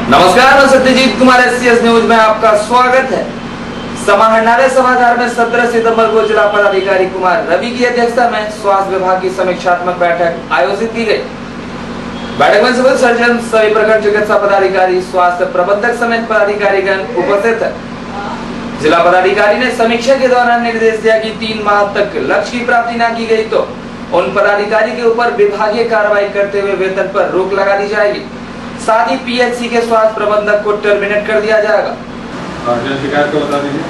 नमस्कार, मैं Satyajit Kumar, SCS news में आपका स्वागत है। समाहरणालय सभागार में 17 सितंबर को जिला पदाधिकारी कुमार रवि की अध्यक्षता में स्वास्थ्य विभाग की समीक्षात्मक बैठक आयोजित की गई। बैठक में सिविल सर्जन, सभी प्रखंड चिकित्सा पदाधिकारी, स्वास्थ्य प्रबंधक समेत पदाधिकारीगण उपस्थित है। जिला पदाधिकारी ने समीक्षा के दौरान निर्देश दिया कि 3 माह तक लक्ष्य की प्राप्ति न की गई तो उन पदाधिकारी के ऊपर विभागीय कार्रवाई करते हुए वेतन पर रोक लगा दी जाएगी। साथ ही पीएचसी के स्वास्थ्य प्रबंधक को टर्मिनेट कर दिया जाएगा। जन शिकायत को बता दीजिए।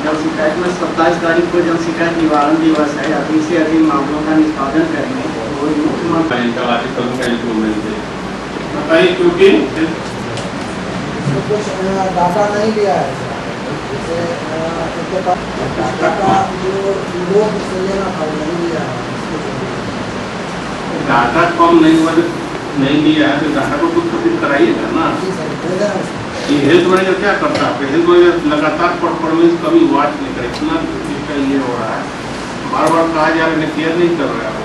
जन शिकायत में 27 तारीख को जन शिकायत निवारण दिवस है। अधिक से अधिक मामलों का निष्पादन करेंगे और मुख्यमंत्री बताइए, क्योंकि कुछ डाटा नहीं लिया है, जैसे इनके पास डाटा का जो लोग से लेना था वो नहीं लिया है। डाटा कम नहीं हुआ, नहीं लिया है तो डाटा को कुछ फिर कराइएगा ना। ये हेल्थ मैनेजर क्या करता है? हेल्थ मैनेजर लगातार परफॉर्मेंस कभी वॉच नहीं करे, इतना इसका ये हो रहा है, बार बार कहा जा रहा है, केयर नहीं कर रहा है वो।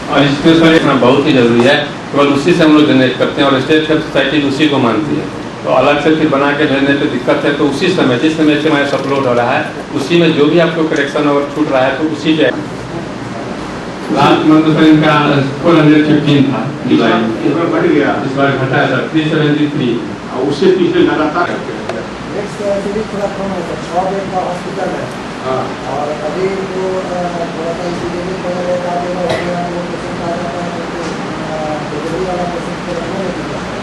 और इसमें सर इतना बहुत ही जरूरी है, केवल उसी से हम लोग जनरेट करते हैं और स्टेट हेल्थ सोसाइटी उसी को मानती है, तो अलग से फिर बना के भेजने पे दिक्कत है। तो उसी समय जिस समय से हमारे अपलोड हो रहा है उसी में जो भी आपको करेक्शन और छूट रहा है तो उसी पे। लास्ट मंथ सर इनका 415 था जुलाई में। इस बार बढ़ गया, इस बार घटा है सर 373। और उससे पिछले लगातार थोड़ा कम है सर, 6 बेड का हॉस्पिटल है। हाँ। और अभी जो थोड़ा सा इसी पहले हो गया, वो पेशेंट आ जाता है तो डिलीवरी वाला पेशेंट को रखने में दिक्कत है।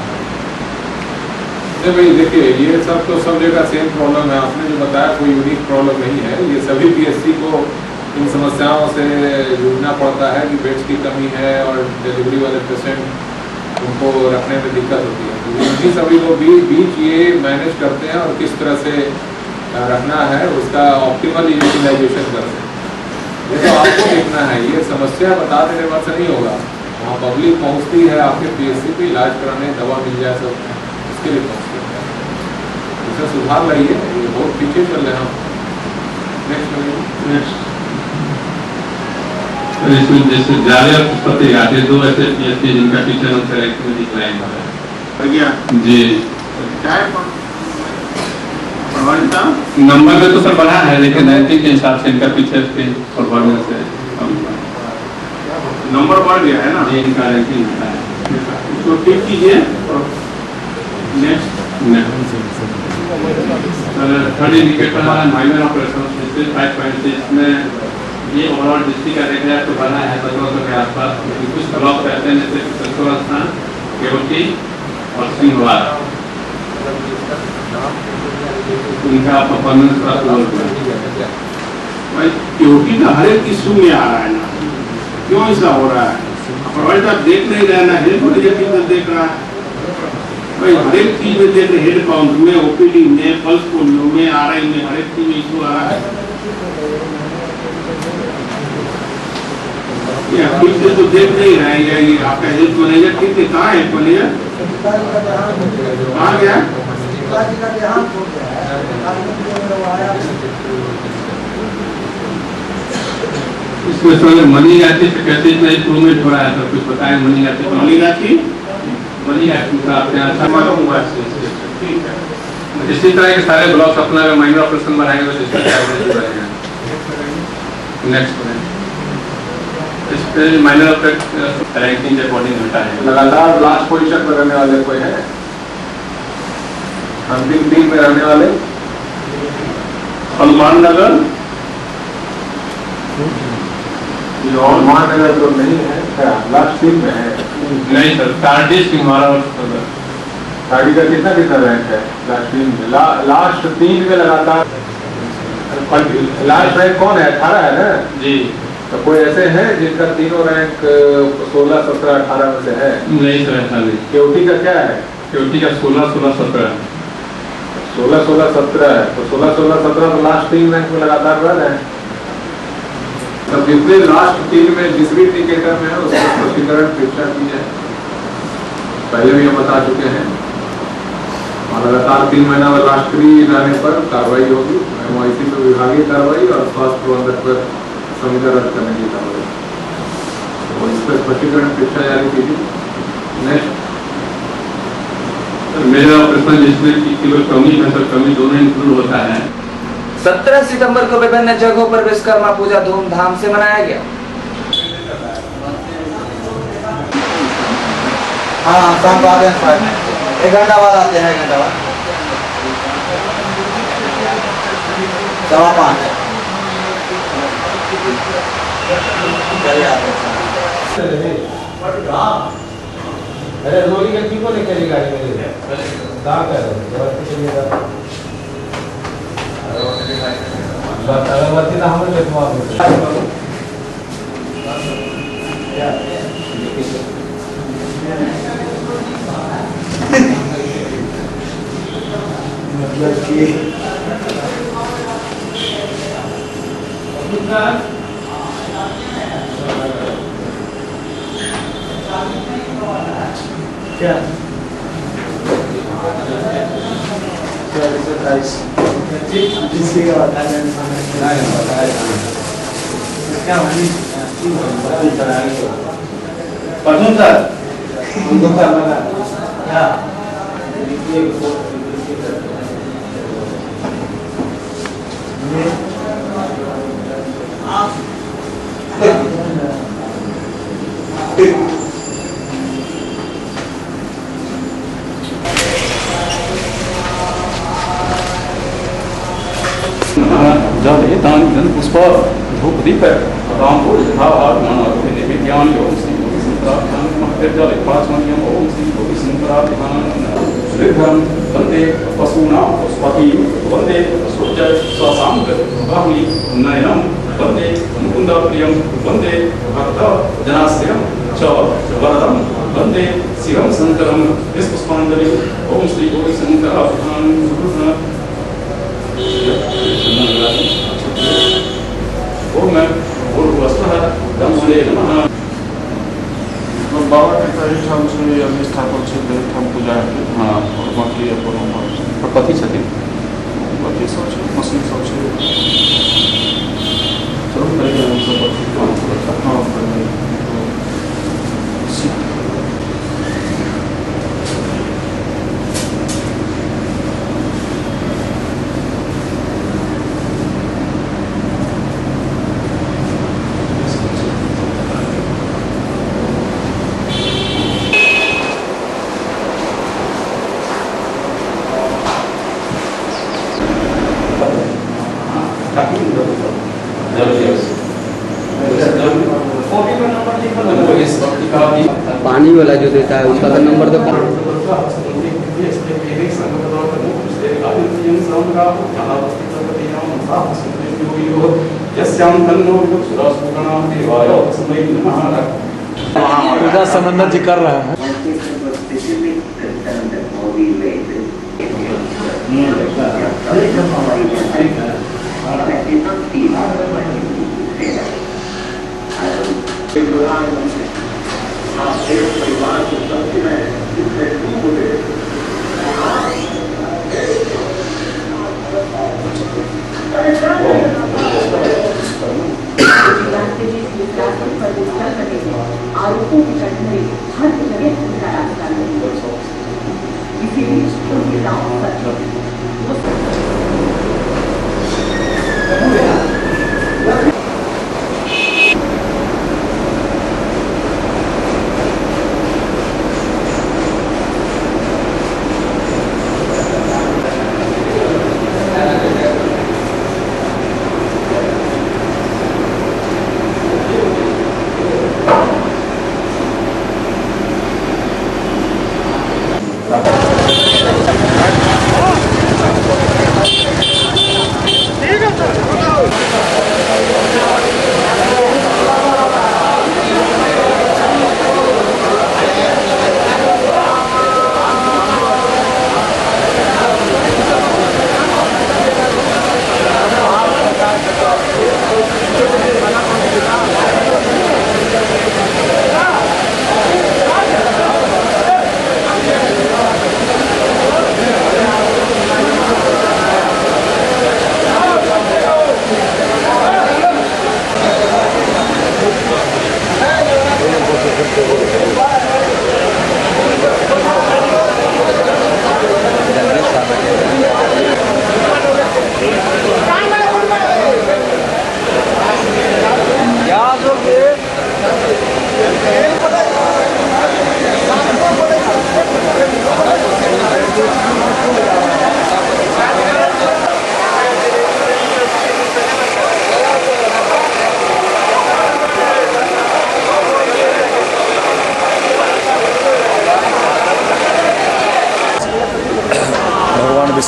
नहीं भाई देखिए, ये सब तो सब जगह सेम प्रॉब्लम है। आपने जो बताया कोई यूनिक प्रॉब्लम नहीं है। ये सभी पीएचसी को इन समस्याओं से जूझना पड़ता है कि बेड्स की कमी है और डिलीवरी वाले पेशेंट उनको रखने में दिक्कत होती है। तो इन्हीं सभी को बीच ये मैनेज करते हैं और किस तरह से रखना है उसका ऑप्टिमल यूटिलाइजेशन करते हैं। ये तो आपको देखना है, ये समस्या बता देने पर से नहीं होगा। वहाँ पब्लिक पहुँचती है आपके पीएचसी पे इलाज कराने, दवा मिल जाए सब उसके लिए पहुँचते हैं। इसमें सुधार लाइए, ये बहुत पीछे चल रहे हैं हम। नेक्स्ट नेक्स्ट तो इसमें जैसे जाले और पुष्पति घाट, ये 2 ऐसे पीएचसी जिनका पिछले मंथ रैंकिंग में डिक्लाइन हो रहा है। बढ़ गया जी। क्या है नंबर में तो सर बढ़ा है, लेकिन रैंकिंग के हिसाब से इनका पीछे परफॉर्मेंस है कम हुआ है। नंबर बढ़ गया है ना जी, इनका रैंकिंग घटा है। उसको ठीक कीजिए। नेक्स्ट सर थर्ड इंडिकेटर हमारा माइनर ऑपरेशन जिससे 5.6 में ये ओवरऑल डिस्ट्रिक्ट का देखा जाए तो बढ़ा है 1700 के आसपास, लेकिन कुछ ब्लॉक ऐसे हैं जैसे सत्सोर स्थान, केवटी और सिंहवाड़ा, उनका परफॉर्मेंस थोड़ा पुअर हुआ है। भाई केवटी का हर एक इशू में आ रहा है ना, क्यों ऐसा हो रहा है? भाई आप देख नहीं रहे ना, हेल्थ मैनेजर कितना देख रहा है भाई, हर एक चीज में देख रहे, हेड काउंट में, ओपीडी में, पल्स पोलियो में, आरआई में, हर एक चीज में इशू आ रहा है। ये ठीक से तो देख नहीं रहे हैं। ये आपका हेल्थ मैनेजर ठीक है, कहाँ है हेल्थ मैनेजर, कहाँ गया? पिताजी का देहांत हो गया है। इसमें सर मनी गाछी से कैसे इतना इम्प्रूवमेंट हो रहा है सर, कुछ बताएं? मनी गाछी, मनी गाछी, मनी गाछी का आपके यहाँ अच्छा मालूम हुआ, ठीक है। इसी तरह के सारे ब्लॉक्स अपना माइनर ऑपरेशन बढ़ाएंगे तो डिस्ट्रिक्ट एवरेज बढ़ेगा। नेक्स्ट इस पे माइनर ऑपरेशन रैंकिंग के अकॉर्डिंग घटा है। लगातार लास्ट पोजीशन पर रहने वाले कोई है? अंतिम 3 में रहने वाले? हनुमान नगर, हनुमान नगर तो नहीं है, लास्ट 3 में है। नहीं सर, तारडी, सिंहवाड़ा और सदर। तारडी का कितना कितना रैंक है लास्ट 3 में? लास्ट 3 में लगातार लास्ट रैंक कौन है? 18 है ना जी। तो कोई ऐसे हैं जिनका तीनों रैंक 16, 17, 18 में से है? नहीं सर, ऐसा नहीं। केवटी का क्या है? केवटी का 16, 16, 17। 16, 16, 17 है, तो 16, 16, 17 तो लास्ट 3 रैंक में लगातार रह रहे हैं। तो जितने लास्ट 3 में जिस भी इंडिकेटर में है उसका स्पष्टीकरण परीक्षा की जाए, पहले भी हम बता चुके हैं। और लगातार 3 महीना में लास्ट 3 रहने पर कार्रवाई होगी, एमआईसी पर विभागीय कार्रवाई और स्वास्थ्य प्रबंधक पर संविदा रद्द करने की कार्रवाई। तो इस पर स्पष्टीकरण परीक्षा जारी कीजिए। नेक्स्ट तो सर मेरा ऑपरेशन जिसमें कि केवल कमी है सर, कमी दोनों इंक्लूड होता है। 17 सितंबर को विभिन्न जगहों पर विश्वकर्मा पूजा धूमधाम से मनाया गया। हाँ, शाम को आते हैं, 1 घंटा बाद आते हैं, 1 घंटा बाद 5:15 चलिए आते हैं। अरे रोली का क्यों नहीं चली गाड़ी मेरी? कहाँ कर अगरबत्ती तो हम लेते। मतलब कि क्या 27 परसों सर उनको करना क्या जल दान पुष्प धूप दीप नैवेद्यानि ओम श्री शंकराभ्यां नमः। जल पाचमनीयम ओम श्री शंकराभ्यां श्रीधरं वंदे पशूनां पशुपतिं वंदे सूर्य शशांक बाहुनि नयनं वंदे मुकुन्दप्रियं वंदे भक्त जनाश्रयं च वरदं वंदे शिवं शंकरं। पुष्पांजलि ओम श्री शंकराभ्यां नमः। ओम भूर्भुवस्सुः नमः। बाबा के तो एहिठाम छै, अभी स्थापन छै, एहिठाम पूजा हेतै। हाँ, और बाकी अपन और कथी छथिन? बाकी सब छै, मशीन सब छै। चलू करिए हमसब। हाँ, पानी वाला जो देता है उसका तो नंबर तो पूजा समन्वय जी कर रहा है। आरोपों के कटघरे हर जगह उनका रास्ता नहीं, इसीलिए उनके दांव सच है।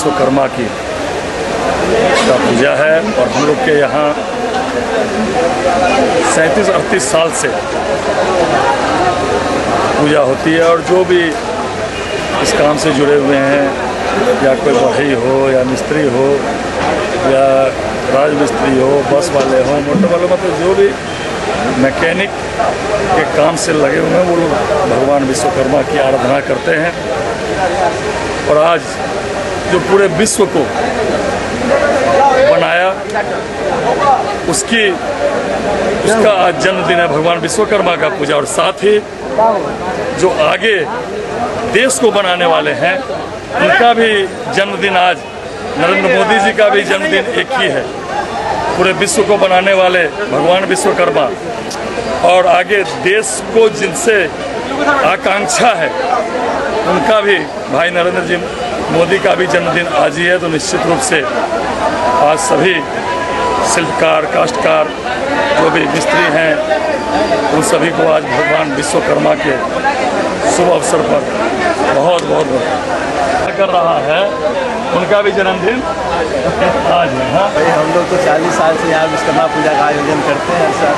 विश्वकर्मा की का पूजा है और हम लोग के यहाँ 37-38 साल से पूजा होती है और जो भी इस काम से जुड़े हुए हैं, या कोई बढ़ई हो या मिस्त्री हो या राजमिस्त्री हो, बस वाले हो, मोटर वाले, मतलब जो भी मैकेनिक के काम से लगे हुए हैं वो लोग भगवान विश्वकर्मा की आराधना करते हैं। और आज जो पूरे विश्व को बनाया उसका आज जन्मदिन है, भगवान विश्वकर्मा का पूजा। और साथ ही जो आगे देश को बनाने वाले हैं उनका भी जन्मदिन आज, नरेंद्र मोदी जी का भी जन्मदिन एक ही है। पूरे विश्व को बनाने वाले भगवान विश्वकर्मा और आगे देश को जिनसे आकांक्षा है उनका भी, भाई नरेंद्र जी मोदी का भी जन्मदिन आज ही है। तो निश्चित रूप से आज सभी शिल्पकार, काश्तकार, जो भी मिस्त्री हैं उन सभी को आज भगवान विश्वकर्मा के शुभ अवसर पर बहुत बहुत बहुत कर रहा है, उनका भी जन्मदिन आज है। हाँ भाई, हम लोग तो 40 साल से यहाँ विश्वकर्मा पूजा का आयोजन करते हैं सर।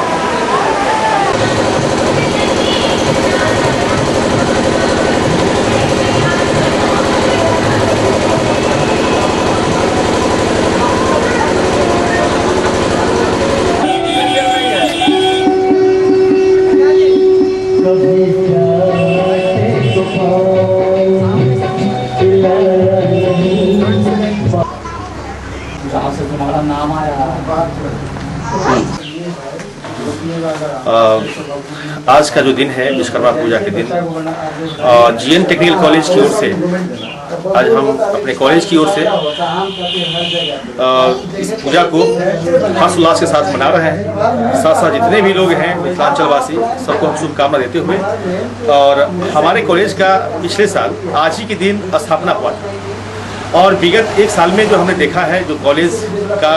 आज का जो दिन है विश्वकर्मा पूजा के दिन, जीएन टेक्निकल कॉलेज की ओर से आज हम अपने कॉलेज की ओर से इस पूजा को हर्षोल्लास के साथ मना रहे हैं। साथ साथ जितने भी लोग हैं मिथिलांचलवासी, सबको हम शुभकामना देते हुए, और हमारे कॉलेज का पिछले साल आज ही के दिन स्थापना हुआ था और विगत एक साल में जो हमने देखा है, जो कॉलेज का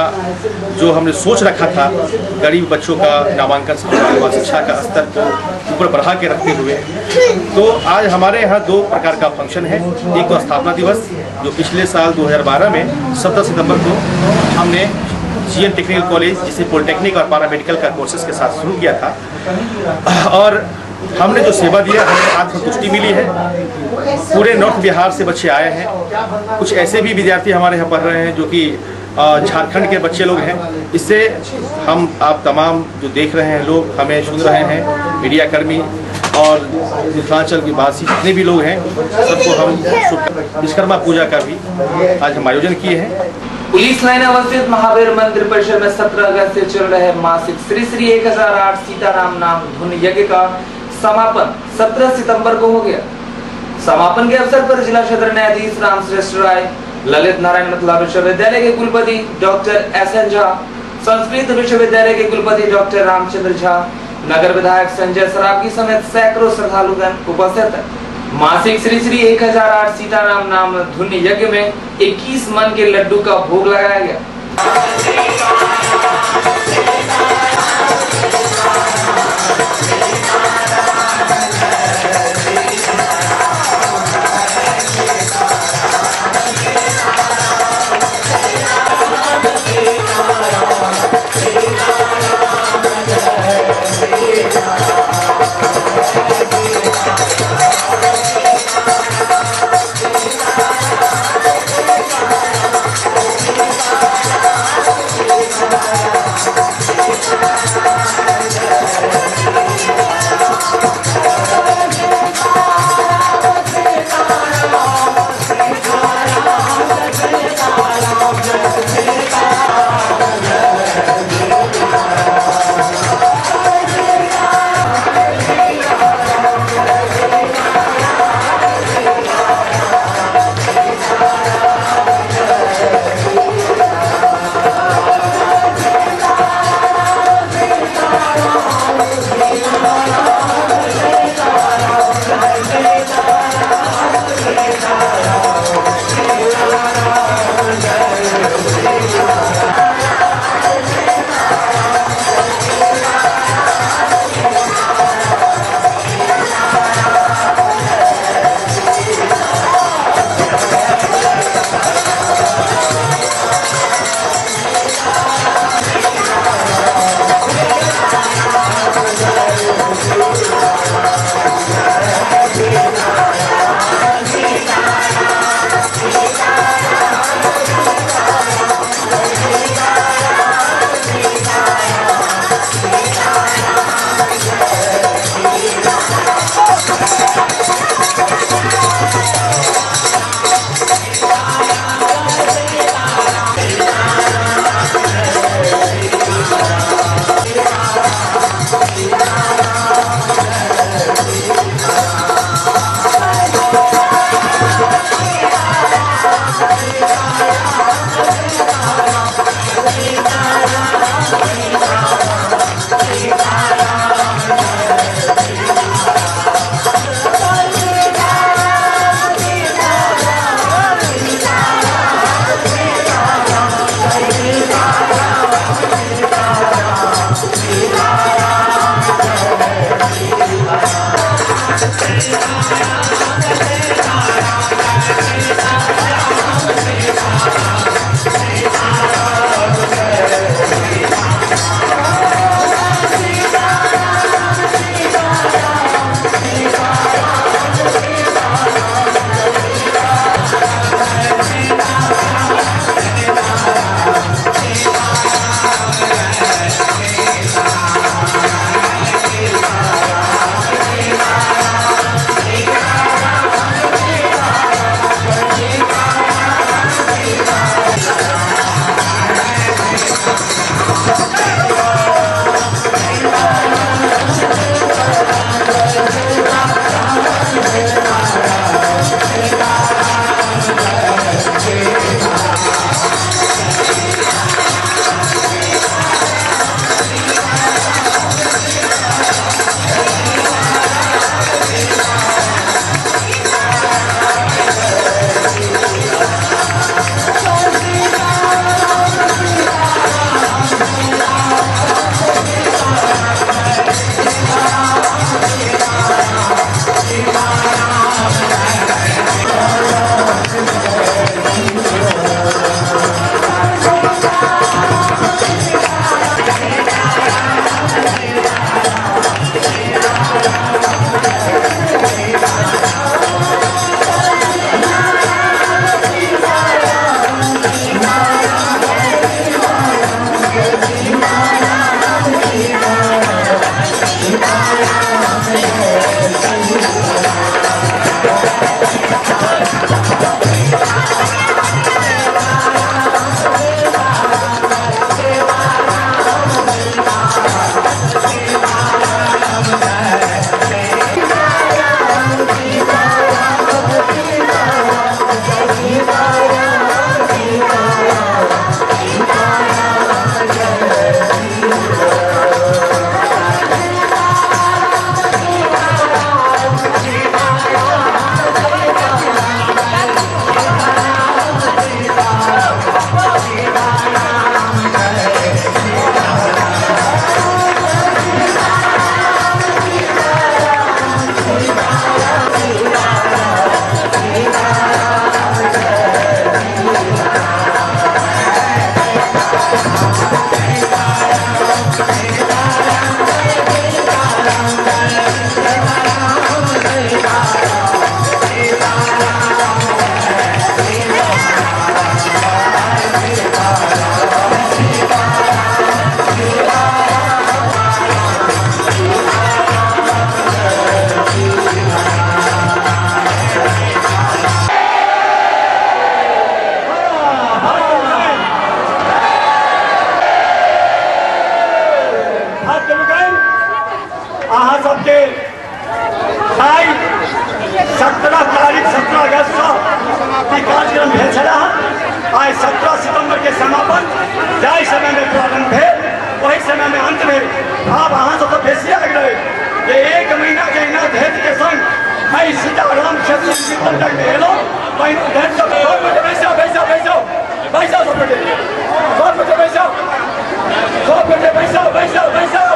जो हमने सोच रखा था गरीब बच्चों का नामांकन शिक्षा का स्तर को ऊपर बढ़ा के रखते हुए, तो आज हमारे यहाँ दो प्रकार का फंक्शन है। एक तो स्थापना दिवस, जो पिछले साल 2012 में 17 सितंबर को हमने जीएन टेक्निकल कॉलेज, जिसे पॉलिटेक्निक और पैरामेडिकल का कोर्सेज के साथ शुरू किया था, और हमने जो सेवा दिया हमें आत्मतुष्टि मिली है। पूरे नॉर्थ बिहार से बच्चे आए हैं, कुछ ऐसे भी विद्यार्थी हमारे यहाँ पढ़ रहे हैं जो कि झारखंड के बच्चे लोग हैं। इससे हम आप तमाम जो देख रहे हैं लोग, हमें सुन रहे हैं, मीडियाकर्मी और मिथिलांचल के वासी जितने भी लोग हैं, सबको हम विश्वकर्मा पूजा का भी आज हम आयोजन किए हैं। पुलिस लाइन अवस्थित महावीर मंदिर परिसर में 17 अगस्त से चल रहे मासिक श्री श्री 1008 सीताराम नाम धुन यज्ञ का समापन 17 सितंबर को हो गया। समापन के अवसर पर जिला सत्र न्यायाधीश रामश्रेष्ठ राय, ललित नारायण मिथिला विश्वविद्यालय के कुलपति डॉक्टर एस.एन. झा, संस्कृत विश्वविद्यालय के कुलपति डॉक्टर रामचंद्र झा, नगर विधायक संजय सरावगी समेत सैकड़ों श्रद्धालुगण उपस्थित है। मासिक श्री श्री 1008 सीताराम नाम धुन यज्ञ में 21 मन के लड्डू का भोग लगाया गया। आइ 17 तारीख 17 अगस्त ई कार्यक्रम भेल छलै। आइ 17 सितम्बर के समापन जाहि समय में प्रारंभ भेल वही समय में अंत भेल। आब अहाँ सब तऽ बेसी आग्रह जे 1 महीना जहिना धैर्य के संग एहि सीताराम क्षेत्र कीर्तन तक में एलहुँ, पहिने धैर्य सब गोटे बैसाउ बैसाउ बैसाउ बैसाउ, सब गोटे सब गोटे बैसाउ, सब गोटे बैसाउ बैसाउ बैसाउ।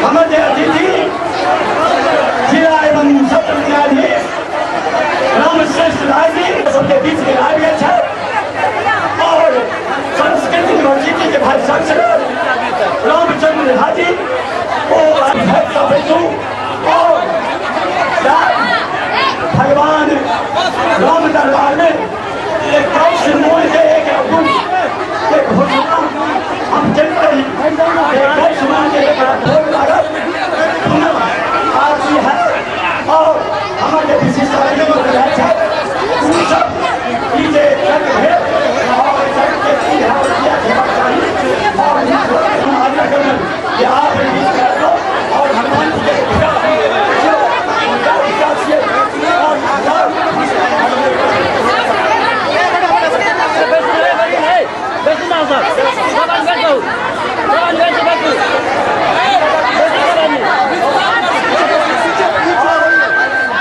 हमर जे अतिथि जिला एवं सत्र न्यायाधीश रामश्रेष्ठ राय जी सबके बीच में आबि गेल छथि और संस्कृत यूनिवर्सिटी के भाई चांसलर रामचंद्र झा जी ओ बैसू और भगवान राम दरबार में 21 मूल के एक अवगुण के घोषणा हम चलते ही 21 मूल के एक भोग लागत पुनः आरती है और हमारे विशिष्ट सब ई जे यज्ञ भेल और यज्ञ के की है चाहिए और आग्रह करब कि आप और भगवान जी के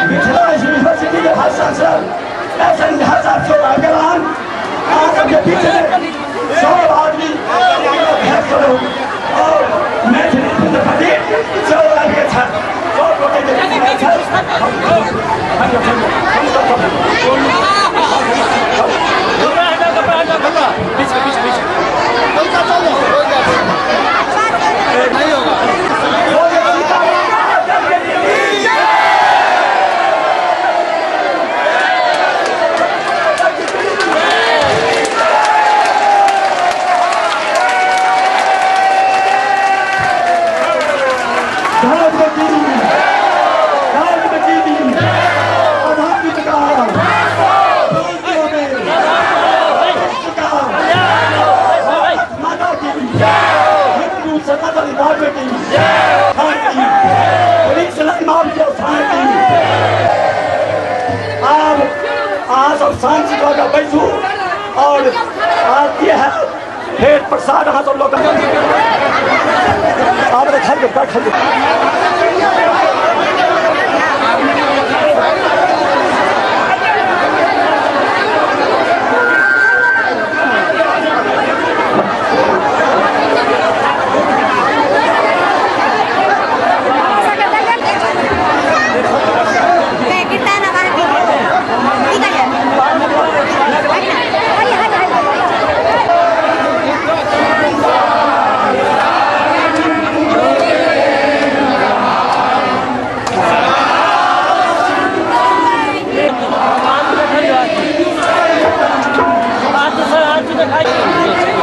मिथिला यूनिवर्सिटी के भाई चांसलर एस.एन. झा साहब से आबि गेल हन। अहाँ सबके बीच में सब आदमी भेंट करू और मैथिली प्रति सब आबि गेल छथि, सब गोटे के आब अहाँ सब शांत भऽ कऽ बैसू और आरती है फेर प्रसाद अहाँ सब लोग आब खाइयो खाइयो।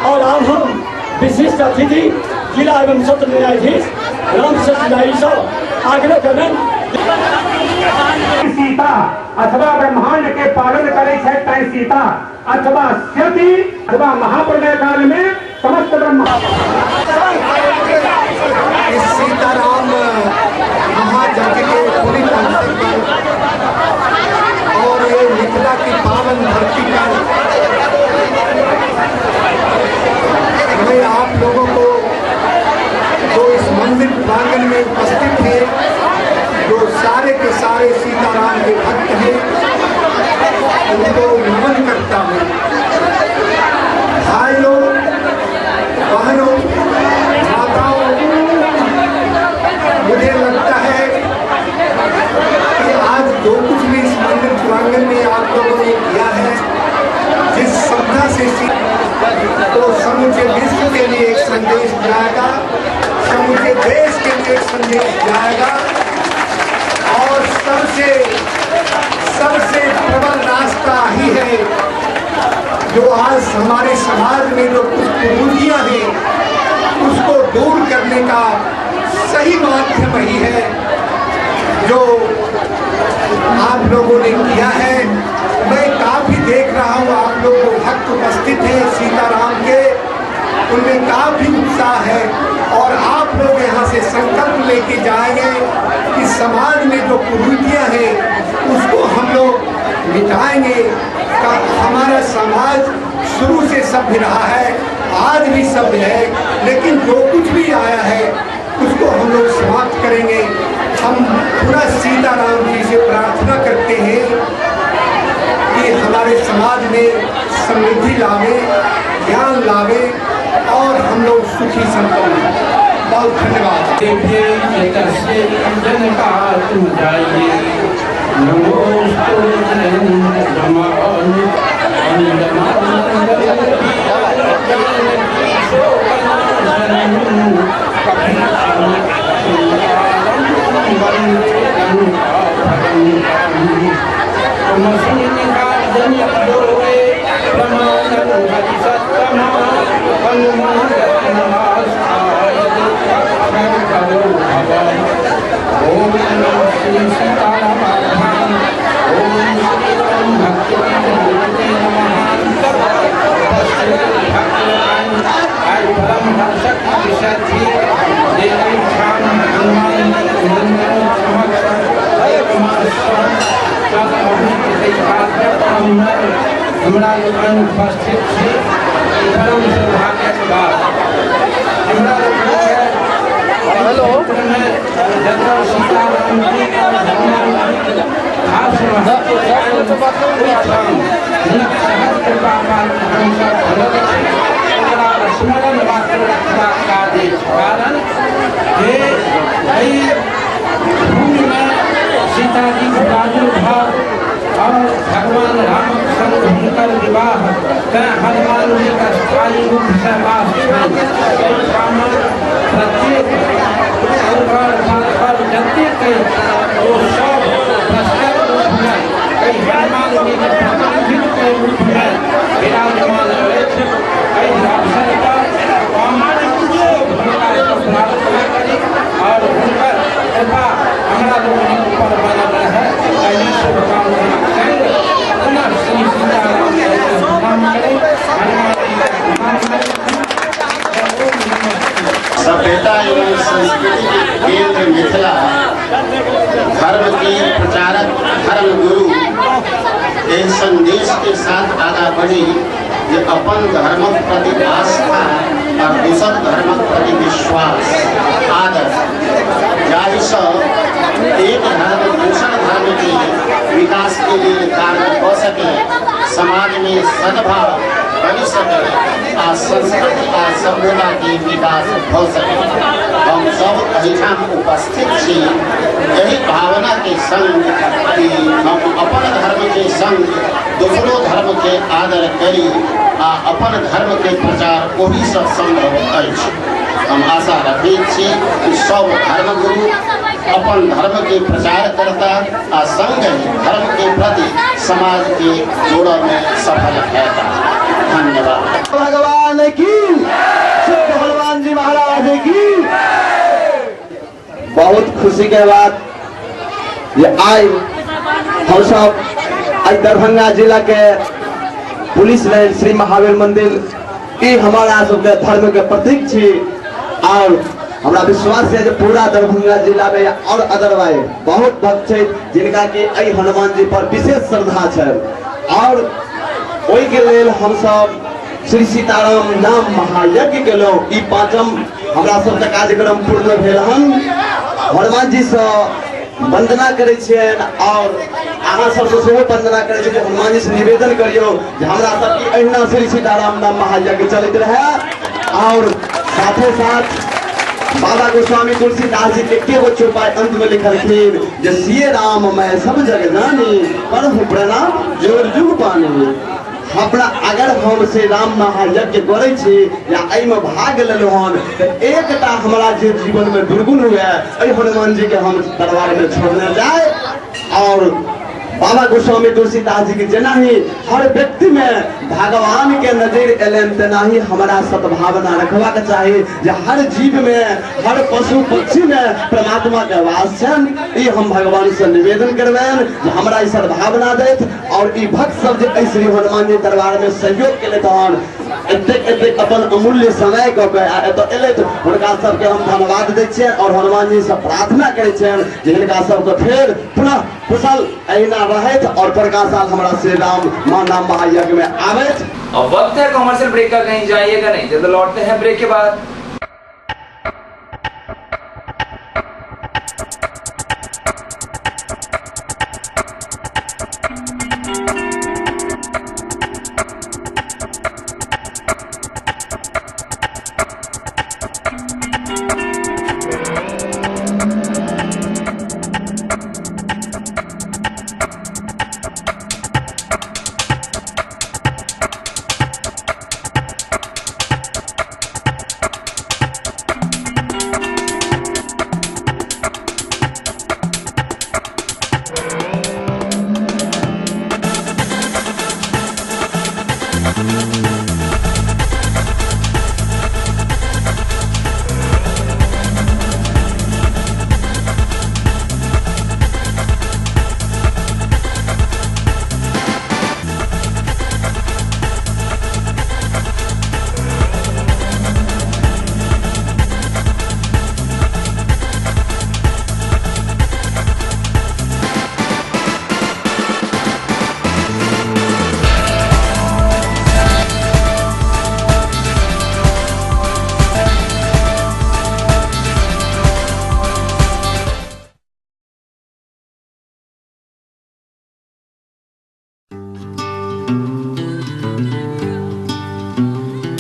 और अब हम विशिष्ट अतिथि जिला एवं सत्र न्यायाधीश राम आग्रह करबनि। सीता अथवा ब्रह्मांड के पालन करे छै सीता अथवा सती अथवा महाप्रलय काल में समस्त ब्रह्मा। इस सीताराम महायज्ञ के पुनीत अवसर पर और ये मिथिला की पावन धरती पर मैं आप लोगों को जो इस मंदिर प्रांगण में उपस्थित हैं, जो सारे के सारे सीताराम के भक्त हैं, उनको नमन करता हूँ। भाइयों, बहनों, माताओं, मुझे लगता है कि आज जो कुछ भी इस मंदिर प्रांगण में आप लोगों ने किया है, जिस श्रद्धा से, तो समूचे विश्व के लिए एक संदेश जाएगा, समूचे देश के लिए एक संदेश जाएगा और सबसे सबसे प्रबल रास्ता ही है जो आज हमारे समाज में जो कुछ कुरीतियाँ हैं उसको दूर करने का सही माध्यम ही है जो आप लोगों ने किया है। मैं काफ़ी देख रहा हूँ आप लोग जो भक्त उपस्थित हैं सीताराम के, उनमें काफ़ी उत्साह है और आप लोग यहाँ से संकल्प लेके जाएंगे कि समाज में जो कुरीतियाँ हैं उसको हम लोग मिटाएंगे। हमारा समाज शुरू से सभ्य रहा है, आज भी सभ्य है, लेकिन जो कुछ भी आया है उसको हम लोग समाप्त करेंगे। हम पूरा सीताराम जी से प्रार्थना करते हैं कि हमारे समाज में समृद्धि लावे, ज्ञान लावे और हम लोग सुखी संपन्न। बहुत धन्यवाद। हमरा लोकनि उपस्थित छी। परम सौभाग्यक बात हमरा लोकनिके जतऽ सीताराम जी और हनुमान जी खास महत्व ओहिठाम हुनक सहज कृपा पात्र हमसब बनल छी। ओकरा स्मरण मात्र रखबाक काज अछि, कारण जे एहि भूमिमे सीताजीक प्रादुर्भाव और भगवान रामक संग हुनकर विवाह तैं हनुमान जी का स्थायी रूप से वास छनि। एहिठामक प्रत्येक पाथर जतेक अछि ओ सब प्रत्यक्ष रूपमे एहि हनुमान जी के प्रतिनिधित्व के रूपमे विराजमान अछि। एहि अवसर पर हम सब हुनका प्रार्थना करी और हुनकर कृपा हमरा लोकनिक ऊपर बनल रहै, एहि शुभकामना संग पुनः श्री सीताराम जी के प्रणाम करी, हनुमान जी के प्रणाम करी। सभ्यता एवं संस्कृति के केंद्र मिथिला, धर्म के प्रचारक धर्म गुरु एहि संदेश के साथ आगा बढ़ी जे अपन धर्मक प्रति आस्था और दोसर धर्मक प्रति विश्वास आदर, जाहिसँ एक धर्म दोसर धर्म के विकास के लिए कार्य कऽ सके, समाज में सद्भाव बनि सके आ संस्कृति आ सभ्यता के विकास भऽ सके। हम सब एहिठाम उपस्थित छी एहि भावना के संग कि हम अपन धर्म के संग दोसरो धर्म के आदर करी आ अपन धर्म के प्रचार ओहिसँ संभव अछि। हम आशा रखैत छी कि सब धर्मगुरु अपन धर्म के प्रचार करता आ संग ही धर्म के प्रति समाज के जोड़ऽ में सफल हेता। धन्यवाद। भगवान की, सिद्ध हनुमान जी महाराज की। बहुत खुशी के बात ये आइ हम सब आज दरभंगा जिला के पुलिस लाइन श्री महावीर मंदिर ई हमारा सबके धर्म के प्रतीक छी और हमरा विश्वास है जे पूरा दरभंगा जिला में और अदरवाइज बहुत भक्त छै जिनका के एहि हनुमान जी पर विशेष श्रद्धा छै और ओहि के लेल हम सब श्री सीताराम नाम महायज्ञ केलहुँ। ई पाँचम हमरा सबके कार्यक्रम पूर्ण भेल हन। हनुमान जी से वंदना करै छियनि और अहाँ सबसे सेहो वंदना करै छी जे हनुमान जी से निवेदन करियौ जे हमरा सबके अहिना श्री सीताराम नाम महायज्ञ चलैत रहै। और साथे साथ बाबा गोस्वामी तुलसीदास जी के एके गो चौपाई अंत में लिखलखिन जे सिय राम मैं सब जग जानी करहु प्रणाम जोर जुग पानी। अपना अगर हम श्री राम महायज्ञ करै छी या एहिमे भाग लेलहुँ हन तऽ एकटा हमरा जे जीवन में दुर्गुण हुए एहि हनुमान जी के हम दरबार में छोड़ने जाए। और बाबा गोस्वामी तुलसीदास जी के जेना ही हर व्यक्ति में भगवान के नजर एलन तेना ही हमारा सद्भावना रखबाक चाही जे हर जीव में हर पशु पक्षी में परमात्मा के वास छनि। ई हम भगवान से निवेदन करबनि जे हमरा ई सद्भावना दैत और ई भक्त सब जे एहि श्री हनुमान जी दरबार में सहयोग केलथि हन एतेक एतेक अपन अमूल्य समय कऽ के एतऽ एलथि हुनका सबके हम धन्यवाद दै छियनि और हनुमान जी से प्रार्थना करै छियनि जे हिनका सबके फेर पुनः कुशल अहिना रहैत और परका साल हमारा श्री राम मां नाम महायज्ञ में आबैत। अब वक्त है कमर्शियल ब्रेक का, कहीं जाइएगा नहीं, जल्द लौटते हैं ब्रेक के बाद।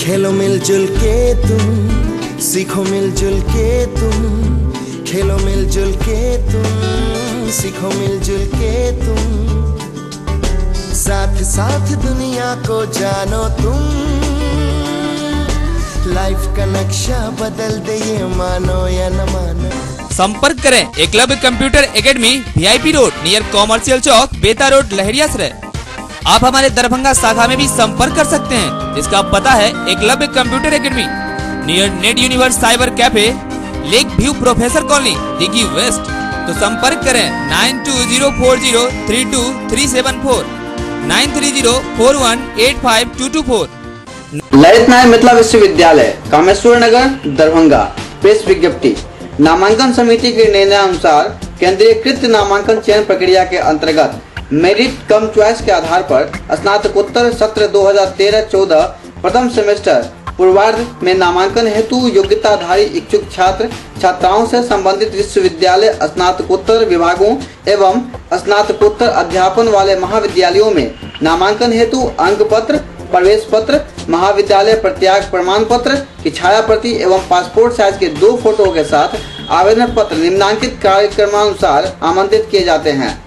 खेलो मिलजुल के तुम, सीखो मिलजुल के तुम, खेलो मिलजुल के तुम, सीखो मिलजुल के तुम, साथ साथ दुनिया को जानो तुम, लाइफ का नक्शा बदल दे ये मानो या न मानो। संपर्क करें Eklavya computer academy, VIP road, near commercial Chowk, Beta road, Laheriasarai. आप हमारे दरभंगा शाखा में भी संपर्क कर सकते हैं, जिसका पता है Eklavya computer academy, near net universe cyber cafe, lake view professor colony, Dighi west. तो संपर्क करें 9204032374, 9304185224। ललित नारायण मिथिला विश्वविद्यालय, कामेश्वर नगर, दरभंगा। प्रेस विज्ञप्ति। नामांकन समिति के निर्णयानुसार केंद्रीयकृत नामांकन चयन प्रक्रिया के अंतर्गत मेरिट कम चॉइस के आधार पर स्नातकोत्तर सत्र 2013-14 प्रथम सेमेस्टर पूर्वार्ध में नामांकन हेतु योग्यताधारी इच्छुक छात्र छात्राओं से संबंधित विश्वविद्यालय स्नातकोत्तर विभागों एवं स्नातकोत्तर अध्यापन वाले महाविद्यालयों में नामांकन हेतु अंक पत्र, प्रवेश पत्र, महाविद्यालय प्रत्याग प्रमाण पत्र की छाया प्रति एवं पासपोर्ट साइज के 2 फोटो के साथ आवेदन पत्र निम्नांकित कार्यक्रमानुसार आमंत्रित किए जाते हैं।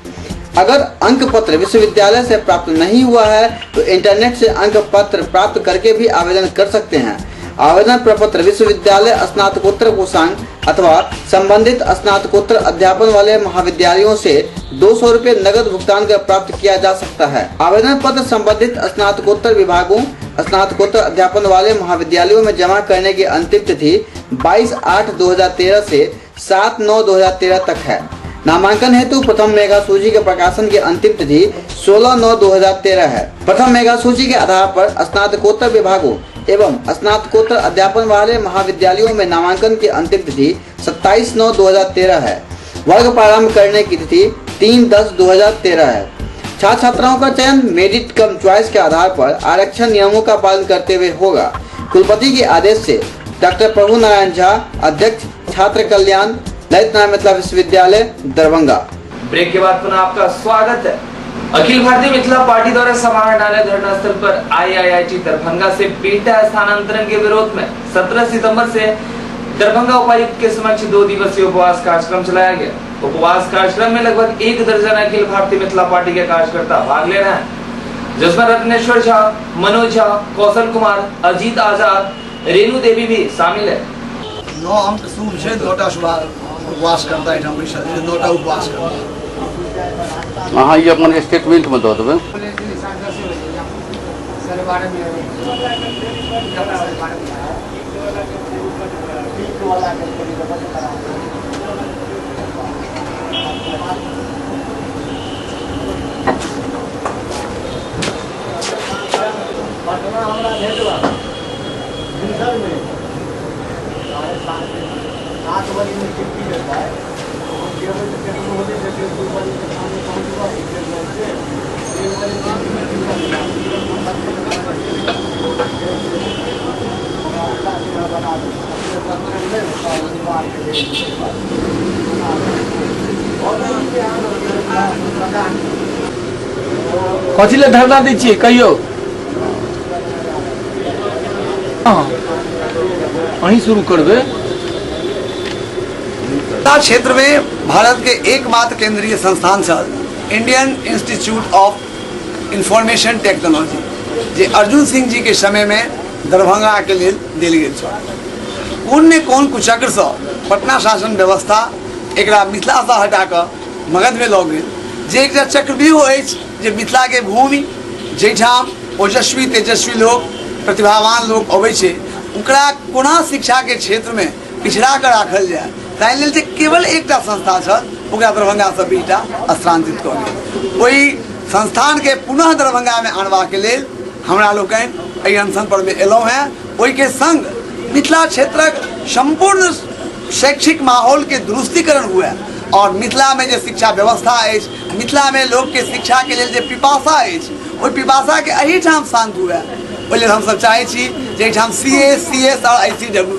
अगर अंक पत्र विश्वविद्यालय से प्राप्त नहीं हुआ है तो इंटरनेट से अंक पत्र प्राप्त करके भी आवेदन कर सकते हैं। आवेदन प्रपत्र विश्वविद्यालय स्नातकोत्तर कोषांग अथवा संबंधित स्नातकोत्तर अध्यापन वाले महाविद्यालयों से 200 रुपये नगद भुगतान कर प्राप्त किया जा सकता है। आवेदन पत्र संबंधित स्नातकोत्तर विभागों, स्नातकोत्तर अध्यापन वाले महाविद्यालयों में जमा करने की अंतिम तिथि 22/8/2013 से 7/9/2013 तक है। नामांकन हेतु प्रथम मेधा सूची के प्रकाशन की अंतिम तिथि 16/9/2013 है। प्रथम मेधा सूची के आधार पर स्नातकोत्तर विभागों एवं स्नातकोत्तर अध्यापन वाले महाविद्यालयों में नामांकन की अंतिम तिथि 27/9/2013 है। वर्ग प्रारंभ करने की तिथि 3/10/2013 है। छात्र छात्राओं का चयन मेरिट कम चॉइस के आधार पर आरक्षण नियमों का पालन करते हुए होगा। कुलपति के आदेश से डॉक्टर प्रभु नारायण झा, अध्यक्ष छात्र कल्याण, ललित नारायण मिथिला विश्वविद्यालय, दरभंगा। ब्रेक के बाद पुनः आपका स्वागत है। अखिल भारतीय मिथिला पार्टी द्वारा समाहरणालय धरना स्थल पर आईआईआईटी दरभंगा से बेटा स्थानांतरण के विरोध में 17 सितंबर से दरभंगा उपायुक्त के समक्ष 2 दिवसीय उपवास कार्यक्रम चलाया गया। उपवास कार्यक्रम में लगभग 1 दर्जन अखिल भारतीय मिथिला पार्टी के कार्यकर्ता भाग ले रहे हैं, जिसमें रत्नेश्वर झा, मनोज झा, कौशल कुमार, अजीत आजाद, रेणु देवी भी शामिल है। 9 अंक शुभ है, 9टा उपवास करता है, 9टा उपवास करता है। हाँ, ये अपन स्टेटमेंट में दो देबै। पटना हमरा भेटबा भिनसर में 7:30 बजे में छुट्टी होता है। हम जेबै तऽ केतनो होतै तऽ 2 बजे के सामने पहुँचबै, 1:30 बजे 1 बजे कथी ले धरना दै छियै कहियौ? हाँ, अहीं शुरू करबै। क्षेत्र में भारत के एकमात्र केंद्रीय संस्थान छल Indian Institute of Information Technology, जे अर्जुन सिंह जी के समय में दरभंगा के लिए देल गेल छल। कोन ने कोन कुचक्रसँ पटना शासन व्यवस्था एकरा मिथिलासँ हटा कऽ मगध में लऽ गेल, जे एकटा चक्रव्यूह अछि जे मिथिला के भूमि जाहिठाम ओजस्वी तेजस्वी लोक प्रतिभावान लोक अबै छै, ओकरा कोना शिक्षा के क्षेत्र में पिछड़ा कऽ राखल जाय, ताहि लेल जे केवल एकटा संस्था छल ओकरा दरभंगासँ बिहटा स्थानांतरित कऽ गेल। ओहि संस्थानके पुनः दरभंगामे आनबाके लेल हमरा लोकनि एहि अनशन पर मे एलहुँ हेँ। ओहिके संग मिथिला क्षेत्रक सम्पूर्ण शैक्षिक माहौलके दुरुस्तीकरण हुए और मिथिला में जे शिक्षा व्यवस्था अछि, मिथिला में लोकके शिक्षाके लेल जे पिपासा अछि, ओहि पिपासाके एहिठाम शान्त हुए, ओहि लेल हमसब चाहै छी जे एहिठाम CA, CS और ICW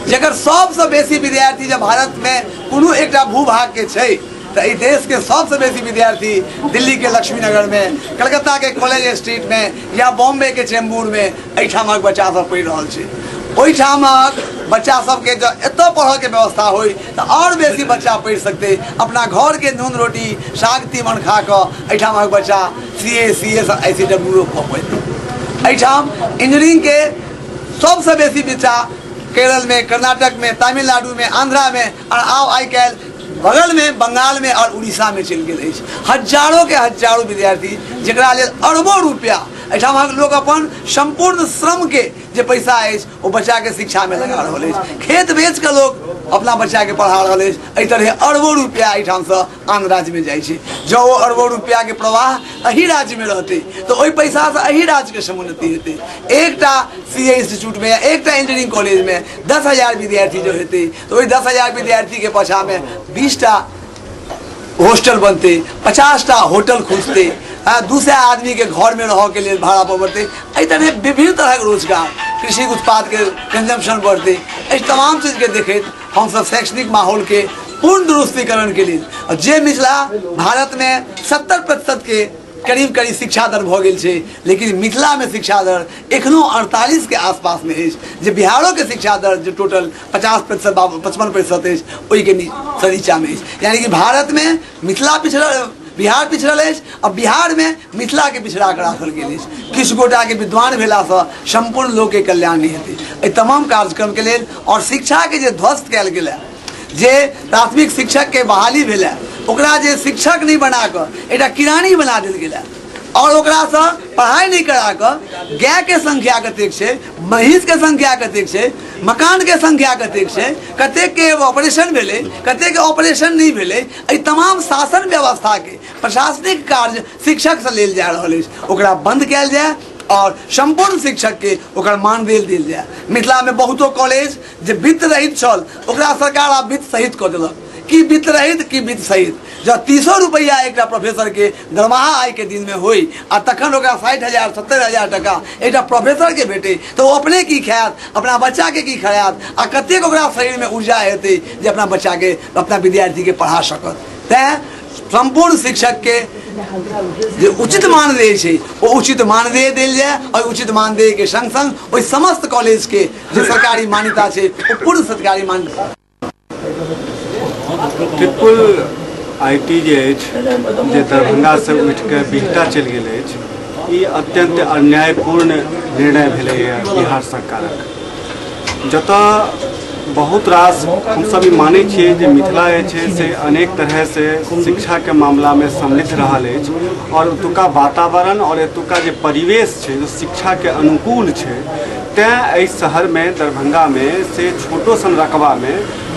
जकर सबसँ बेसी विद्यार्थी जब भारत में कोनो एकटा भूभाग के छै तऽ एहि देश के सबसँ बेसी विद्यार्थी दिल्ली के लक्ष्मीनगर में, कलकत्ता के कॉलेज स्ट्रीट में या बॉम्बे के चेंबूर में एहिठामक बच्चा सब पढ़ि रहल छै। ओहिठामक बच्चा सबके जँ एतऽ पढ़ऽके व्यवस्था होइ तऽ आओर बेसी बच्चा पढ़ि सकतै। अपना घरके नून रोटी साग तीमन खा कऽ एहिठामक बच्चा CA, CS और ICW कऽ पैतै। एहिठाम इंजीनियरिंगके सबसँ बेसी बच्चा केरल में, कर्नाटक में, तमिलनाडु में, आंध्रा में और आब आइ काल्हि बगल में बंगाल में और उड़ीसा में चलि गेल अछि। हजारों के हजारों विद्यार्थी जकरा लेल अरबों रुपया एहिठाम लोक अपन सम्पूर्ण श्रम के जे पैसा अछि ओ बच्चा के शिक्षा में लगा रहल अछि। खेत बेच के लोक अपना बच्चा के पढ़ा रहल अछि। एहि तरहे अरबों रुपया एहिठामसँ आन राज्य में जाइ छै। जँ ओ अरबों रुपया के प्रवाह एही राज्य में रहतै तऽ ओहि पैसासँ एही राज्य के समुन्नति हेतै। एकटा CA institute में या एकटा इंजीनियरिंग कॉलेज में 10,000 विद्यार्थी जो हेतै तऽ ओहि 10,000 विद्यार्थी के पाछा में 20टा हॉस्टल बनतै, 50टा होटल खुजतै, 200 आदमी के घर में रह के लेल भाड़ा पर बढ़तै। एहि तरह विभिन्न तरहक रोजगार, कृषि उत्पाद के कंजम्पशन बढ़तै। एहि तमाम चीज के देखैत हमसब शैक्षणिक माहौल के पूर्ण दुरुस्तीकरण के लेल और जे मिथिला भारत में 70% के करीब करीब शिक्षा दर भऽ गेल छै, लेकिन मिथिला में शिक्षा दर एखनो 48 के आसपास में अछि, जे बिहारो के शिक्षा दर जे टोटल 50% 55% अछि ओहिके नीचा में अछि। यानी कि भारत में मिथिला पिछड़ल, बिहार पिछड़ल अछि और बिहार में मिथिला के पिछड़ा कऽ राखल गेल अछि। किछु गोटा के विद्वान भेलासँ सम्पूर्ण लोक के कल्याण नहि हेतै। एहि तमाम कार्यक्रम के लेल और शिक्षा के जे ध्वस्त कयल गेल है, जे प्राथमिक शिक्षक के बहाली भेल है, ओकरा जे शिक्षक नहीं बना कऽ एकटा किरानी बना देल गेल है। आओर ओकरासँ पढ़ाइ नहि करा कऽ गायके संख्या कतेक छै, महीँसके संख्या कतेक छै, मकानके संख्या कतेक छै, कतेकके ऑपरेशन भेलै, कतेकके ऑपरेशन नहि भेलै, एहि तमाम शासन व्यवस्थाके प्रशासनिक कार्य शिक्षकसँ लेल जा रहल अछि, ओकरा बन्द कयल जाय आओर सम्पूर्ण शिक्षकके ओकर मानदेय देल जाय। मिथिलामे बहुतो कॉलेज जे वित्त रहित छल ओकरा सरकार आब वित्त सहित कऽ देलक। की वित्त रहित की वित्त सहित, जँ 300 रुपैआ एकटा प्रोफेसरके दरमाहा आइके दिनमे होइ आ तखन ओकरा 60,000 70,000 टका एकटा प्रोफेसरके भेटै तऽ ओ अपने की खायत, अपना बच्चाके की खिलायत आ कतेक ओकरा शरीरमे ऊर्जा हेतै जे अपना बच्चाके अपना विद्यार्थीके पढ़ा सकत। तैँ सम्पूर्ण शिक्षकके जे उचित मानदेय छै ओ उचित मानदेय देल जाय और उचित मानदेयके संग संग ओहि समस्त कॉलेजके जे सरकारी मान्यता छै ओ पूर्ण सरकारी मान्यता। ट्रिपल IT जे अछि जे दरभंगासँ उठिके बिहटा चलि गेल अछि, ई अत्यन्त अन्यायपूर्ण निर्णय भेलैए बिहार सरकारक। जतऽ बहुत रास हमसब ई मानै छियै जे मिथिला जे छै से अनेक तरहसँ शिक्षाके मामलामे समृद्ध रहल अछि आओर ओतुका वातावरण आओर एतुका जे परिवेश छै ओ शिक्षाके अनुकूल छै, तैँ एहि शहरमे दरभंगामे से छोटो सन रकबामे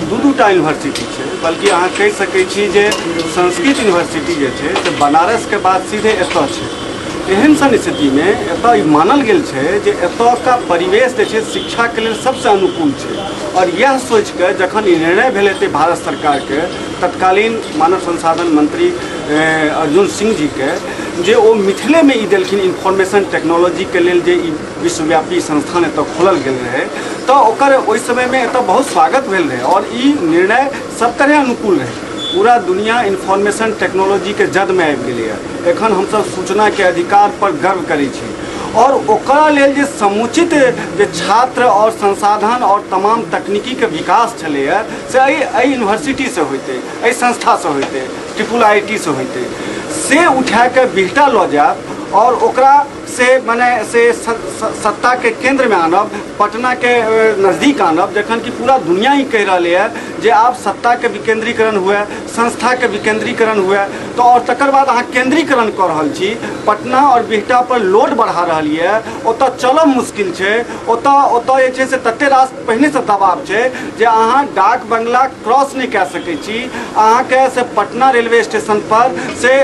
दू दूटा यूनिवर्सिटी छै, बल्कि अहाँ कहि सकै छी जे संस्कृत यूनिवर्सिटी जे छै से बनारसके बाद सीधे एतऽ छै। एहन सन स्थितिमे एतऽ ई मानल गेल छै जे एतुका परिवेश जे छै शिक्षाके लेल सबसँ अनुकूल छै आओर इएह सोचिके जखन ई निर्णय भेल हेतै भारत सरकारके तत्कालीन मानव संसाधन मंत्री अर्जुन सिंह जीके जे ओ मिथिलेमे ई देलखिन इन्फॉर्मेशन टेक्नोलॉजीके लेल जे ई विश्वव्यापी संस्थान एतऽ खोलल गेल रहै तऽ ओकर ओहि समयमे एतऽ बहुत स्वागत भेल रहै आओर ई निर्णय सब तरहे अनुकूल रहै। पूरा दुनिया इन्फॉर्मेशन टेक्नोलॉजीके जदमे आबि गेलैए, एखन हमसब सूचनाके अधिकार पर गर्व करै छी आओर ओकरा लेल जे समुचित जे छात्र आओर संसाधन आओर तमाम तकनीकीके विकास छलैए से एहि यूनिवर्सिटीसँ होइतै, एहि संस्थासँ होइतै, ट्रिपल I T सँ होइतै, से उठाके बिहटा लऽ जायब आओर ओकरा से मने से सत्ताके केन्द्रमे आनब, पटनाके नजदीक आनब, जखन कि पूरा दुनिया ई कहि रहलैए जे आब सत्ताके विकेन्द्रीकरण हुए, संस्थाके विकेन्द्रीकरण हुए, तऽ आओर तकर बाद अहाँ केन्द्रीकरण कऽ रहल छी, पटना आओर बिहटा पर लोड बढ़ा रहल यऽ, ओतऽ चलब मुश्किल छै, ओतऽ जे छै से तते रास पहिनेसँ दबाव छै जे अहाँ डाक बंगला क्रॉस नहि कए सकै छी, अहाँके से पटना रेलवे स्टेशन पर से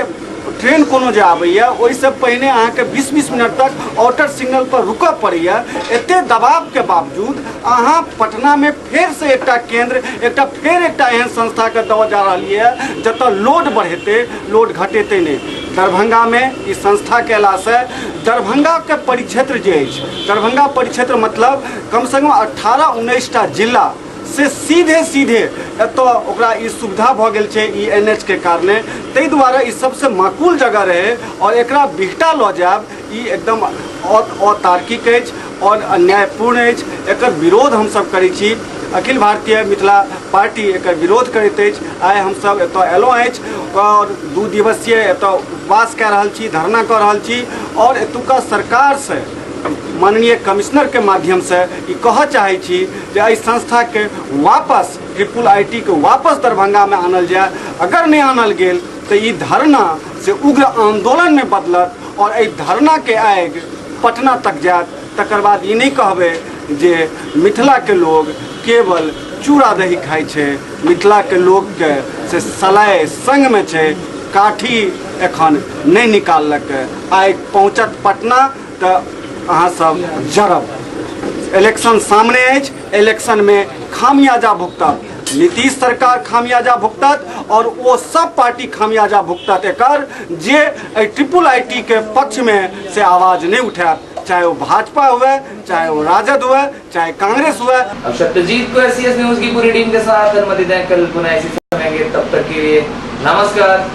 ट्रेन कोनो जे आबैए ओहिसँ पहिने अहाँके 20-20 मिनट तक आउटर सिग्नल पर रुकऽ पड़ैए। एते दबावके बावजूद अहाँ पटनामे फेरसँ एकटा केन्द्र, एकटा फेर एकटा एहन संस्थाके दऽ जा रहल यऽ जतऽ लोड बढ़ेतै, लोड घटेतै नहि। दरभंगामे ई संस्थाके अयलासँ दरभंगाके परिक्षेत्र जे अछि, दरभंगा परिक्षेत्र मतलब कमसँ कम 18-19 टा जिला से सीधे सीधे एतऽ ओकरा ई सुविधा भऽ गेल छै ई एन एच के कारणे, ताहि दुआरे ई सबसँ माकूल जगह रहै आओर एकरा बिहटा लऽ जायब ई एकदम अतार्किक अछि आओर अन्यायपूर्ण अछि। एकर विरोध हमसब करै छी, अखिल भारतीय मिथिला पार्टी एकर विरोध करैत अछि। आइ हमसब एतऽ अयलहुँ अछि आओर 2 दिवसीय एतऽ उपवास कए रहल छी, धरना कऽ रहल छी आओर एतुका सरकारसँ माननीय कमिश्नरके माध्यमसँ ई कहऽ चाहै छी जे एहि संस्थाके वापस ट्रिपल I T के वापस दरभंगामे आनल जाय। अगर नहि आनल गेल तऽ ई धरना से उग्र आन्दोलनमे बदलत आओर एहि धरनाके आगि पटना तक जायत। तकर बाद ई नहि कहबै जे मिथिलाके लोग केवल चूड़ा दही खाइ छै, मिथिलाके लोकके से सलाइ संगमे छै, काठी एखन नहि निकाललक। आइ पहुँचत पटना तऽ अहाँ सब जरब। इलेक्शन सामने अछि, इलेक्शनमे खामियाजा भुगतब, नीतीश सरकार खामियाजा भुगतत और ओ सब पार्टी खामियाजा भुगतत एकर जे एहि ट्रिपल I T के पक्षमे से आवाज नहीं उठायत, चाहे वो भाजपा हुए, चाहे वो राजद हुए, चाहे कांग्रेस हुए। अब सत्यजीत को एस सी एस न्यूज की पूरी टीम के साथ अनुमति दें, कल पुनः इसी समय आएंगे, तब तक के लिए नमस्कार,